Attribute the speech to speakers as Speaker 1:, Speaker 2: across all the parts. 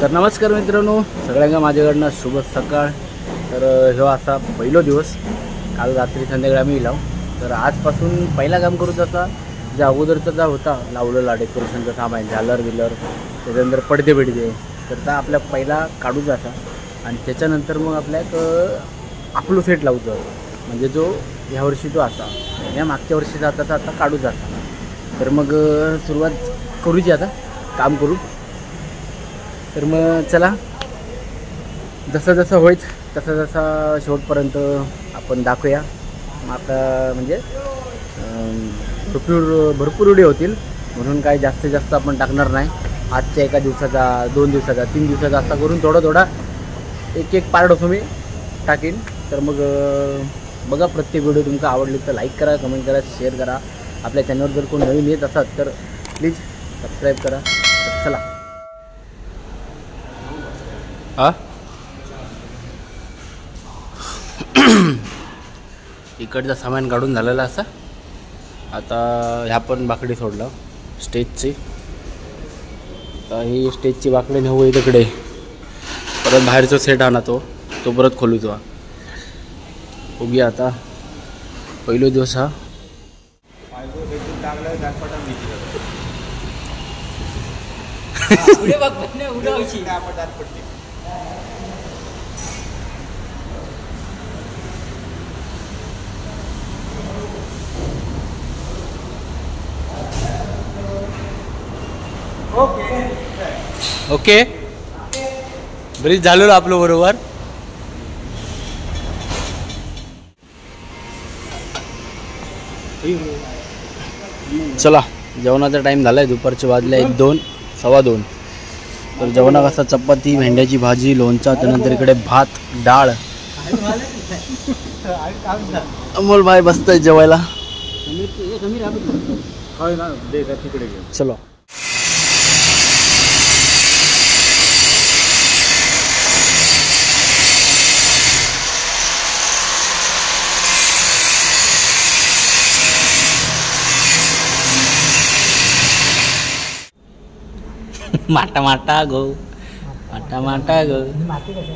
Speaker 1: तर नमस्कार मित्रांनो, सगळ्यांना माझ्याकडनं शुभ सकाळ। तर ह्यो असा पहिलो दिवस, काल रात्री संध्याकाळी आम्ही इलाव। तर आजपासून पहिला काम करू तसा जे अगोदरचा जो होता लावलेला डेकोरेशनचा सामान, झालर बिलर, त्याच्यानंतर पडदे बिडदे, तर त्या आपल्या पहिला काढूच असा। आणि त्याच्यानंतर मग आपल्या एक आपलो सेट लावतो, म्हणजे जो ह्या वर्षी जो असा या मागच्या वर्षीचा आता आता काढूच असा। तर मग सुरुवात करूची, आता काम करू। तर मग चला, जसं जसं होईल तसं जसं शेवटपर्यंत आपण दाखवूया। मग आता म्हणजे भरपूर भरपूर व्हिडिओ होतील, म्हणून काय जास्तीत जास्त आपण टाकणार नाही। आजच्या एका दिवसाचा, 2 दिवसाचा, 3 दिवसाचा असा करून थोडा थोडा एक एक पार्ट असो मी टाकीन। तर मग बघा, प्रत्येक व्हिडिओ तुमका आवडली तर लाईक करा, कमेंट करा, शेअर करा। आपल्या चॅनलवर जर कोण नवीन येत असाल तर प्लीज सबस्क्राईब करा। तर चला, हा इकडचा सामान काढून झालेला असा। आता ह्या पण बाकडी सोडलं स्टेजची, तर ही स्टेजची बाकडी नेऊ तिकडे, परत बाहेरचा सेट आणा तो तो परत खोलू तो। बघूया आता पहिलो दिवस हा। ओके, ब्रिज झालो आपलं बरोबर। चला, जेवणाचा टाइम झालाय, दुपारचे वाजले आहेत 2, 2:15। तर जेवणा कसा चपाती, भेंड्याची भाजी, लोणचा, त्यानंतर इकडे भात, डाळ। अमोल भाई बसतोय जेवायला। चलो माटा माटा गो, माटा माटा गो।
Speaker 2: माती कशी?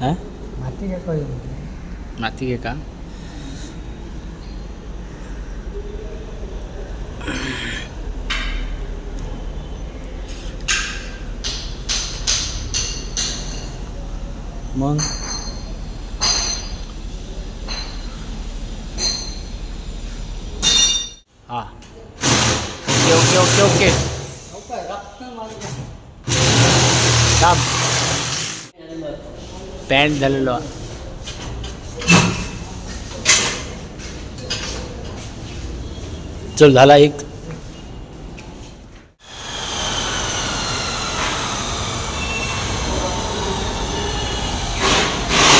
Speaker 1: हा
Speaker 2: माती काय?
Speaker 1: माती घे का? मग हा, okay okay okay okay. Pant झालेलो। चल झाला एक।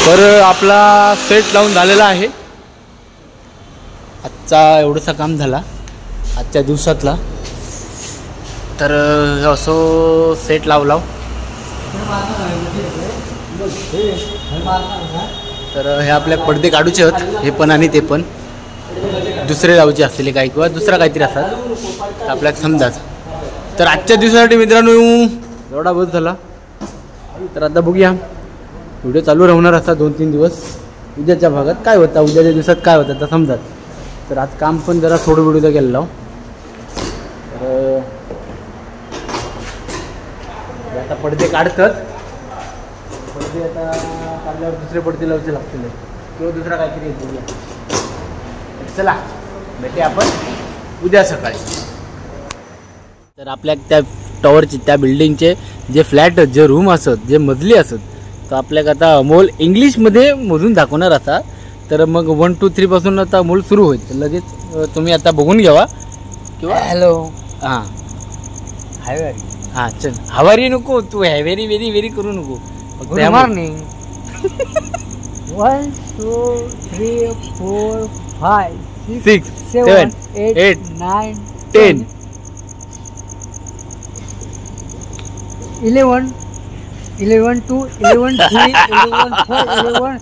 Speaker 1: तर आपला सेट लावून झालेला आहे। आजचा एवढंसा काम झाला आजच्या दिवसातला। तर असं सेट लावला। तर हे आपले पडदे काढूचे आहेत, हे पण आणि ते पण, दुसरे लावचे असले काही किंवा दुसरा काहीतरी असतात तर आपल्याला समजाच। तर आजच्या दिवसासाठी मित्रांनो एवढा बस झाला। तर आता बघूया, व्हिडिओ चालू राहणार असा 2-3 दिवस। उद्याच्या भागात काय होता, उद्याच्या दिवसात काय होतं तर समजाच। तर आज काम पण जरा थोडं व्हिडिओचा गेलेला। तर आता पडदे काढतात, पडदे आता काढल्यावर दुसरे पडदे लावचे लागतील किंवा दुसरा काहीतरी येतो। चला भेटे आपण उद्या सकाळी। तर आपल्या त्या टॉवरचे, त्या बिल्डिंगचे जे फ्लॅट, जे रूम असत, जे मजली असत, तर आपल्याला आता अमोल इंग्लिशमध्ये मोजून दाखवणार असा। तर मग 1 2 3 पासून आता अमोल सुरू होईल, तर लगेच तुम्ही आता बघून घ्यावा किंवा
Speaker 2: हॅलो
Speaker 1: हां
Speaker 2: हायवेरी,
Speaker 1: हां चल हवारी नको, तू हॅवेरी वेरी वेरी करू नको।
Speaker 2: गुड मॉर्निंग 1 2 3 4 5 6 7 8 9
Speaker 1: 10
Speaker 2: 11 11 2 11 3 11 4 11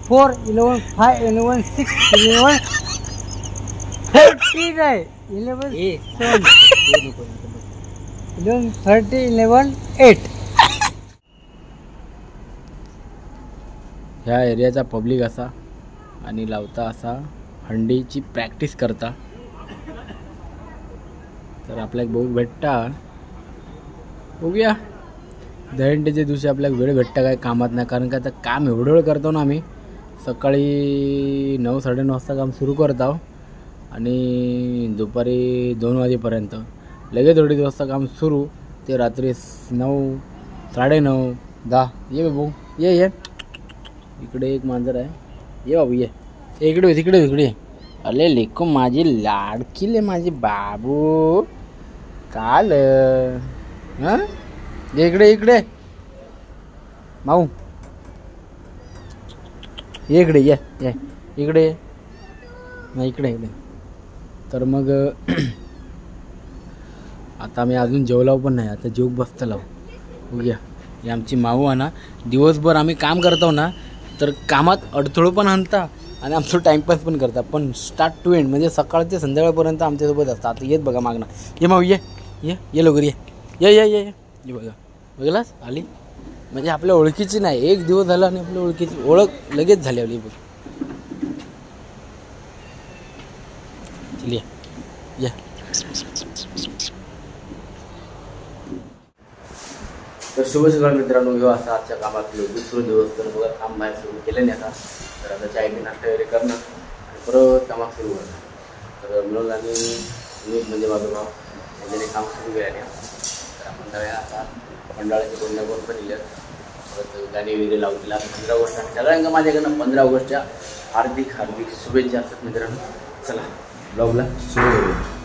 Speaker 2: 4 11 5 11 6 11 14 आहे 11 7 11 30 11 8.
Speaker 1: ह्या एरियाचा पब्लिक असा आणि लावता असा हंडीची प्रॅक्टिस करता. तर आपल्याला भाऊ भेटता, बघूया दहीहंडीच्या दिवशी आपल्याला वेळ भेटता काय कामात नाही, कारण का आता काम एवढं वेळ करतो ना आम्ही. सकाळी 9 साडेनऊ वाजता काम सुरू करतो आणि दुपारी 2 वाजेपर्यंत, लगेच 2:30 वाजता काम सुरू ते रात्री 9 साडेनऊ 10. ये बाबू ये ये, इकडे एक मांजर आहे, ये बाबू ये, इकडे तिकडे इकडे. अरे लेको माझी लाडकी ले माझी बाबू काल हां, इकडे इकडे माऊ, ये इकडे ये ये इकडे नाही इकडे इकडे. तर मग आता आम्ही अजून जेवलाव पण नाही, आता जेव बसतं लाव बघूया. ही आमची माऊ आहे ना, दिवसभर आम्ही काम करतो ना तर कामात अडथळो पण आणता आणि आमचं टाईमपास पण करता, पण स्टार्ट टू एंड म्हणजे सकाळ ते संध्याकाळपर्यंत आमच्यासोबत असतात. आता येत बघा मागणं, ये माऊ ये ये ये लवकर ये ये ये ये ये बघा बघलास आली, म्हणजे आपल्या ओळखीची नाही, एक दिवस झाला आणि आपल्या ओळखीची ओळख लगेच झाली आपली. बघ चल ये ये. तर शुभ सकाळ मित्रांनो, ह्यो असा आजच्या कामातलो दुसरो दिवस. तर बघा काम बाहेर सुरू केलं नाही आता, तर आता चाय बी नाश्ता वगैरे करणं आणि परत कामात सुरू करणं. तर म्हणून आणि मी म्हणजे माझं भाव त्यांच्याने काम सुरू केलं नाही. तर आपण जाऊया आता मंडळाचे कोण कोण पण दिलं, परत गाणी वगैरे लावून दिला. 15 ऑगस्ट आणि सगळ्यांना माझ्याकडनं 15 ऑगस्टच्या हार्दिक हार्दिक शुभेच्छा असतात मित्रांनो. चला ब्लॉगला सुरू करूया.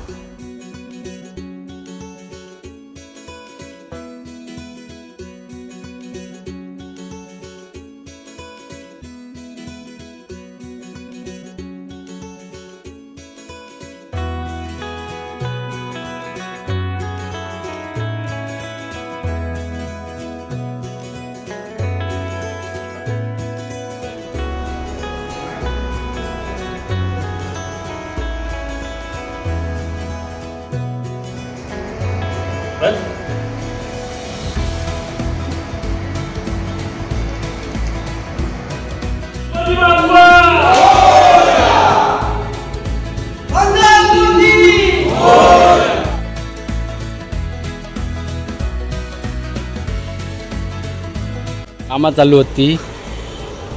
Speaker 1: कामा चालू होती,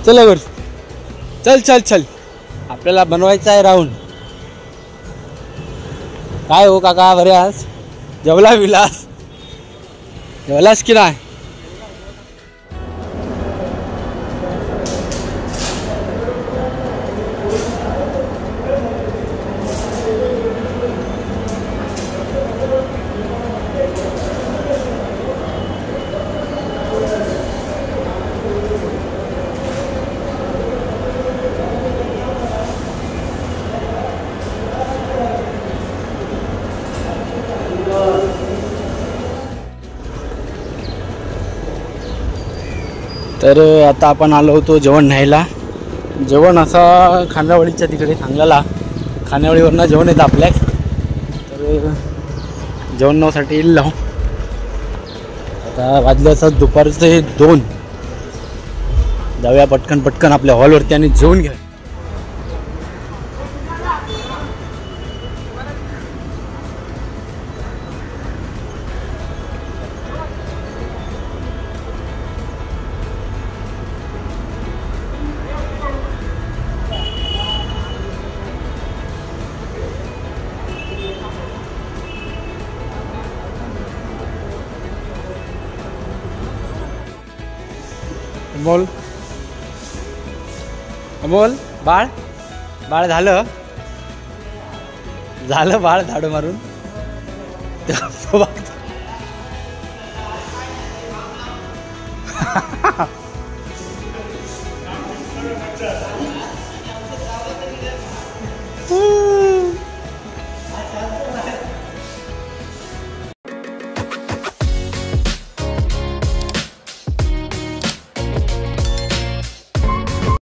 Speaker 1: चल वर चल चल चल, आपल्याला बनवायचं आहे राऊंड. काय हो काका बरे आज जेवला विलास जेवलास की नाही? तर आता आपण आलो होतो जेवण न्यायला. जेवण असा खानावळीच्या तिकडे सांगल्याला, खानावळीवरनं जेवण येतं आपल्या, तर जेवणासाठी येईल लावू. आता वाजले असं दुपारचे 2. जाऊया पटकन पटकन आपल्या हॉलवरती आणि जेवण घ्या. अमोल अमोल बाळ बाळ झालं झालं बाळ झाडू मारून.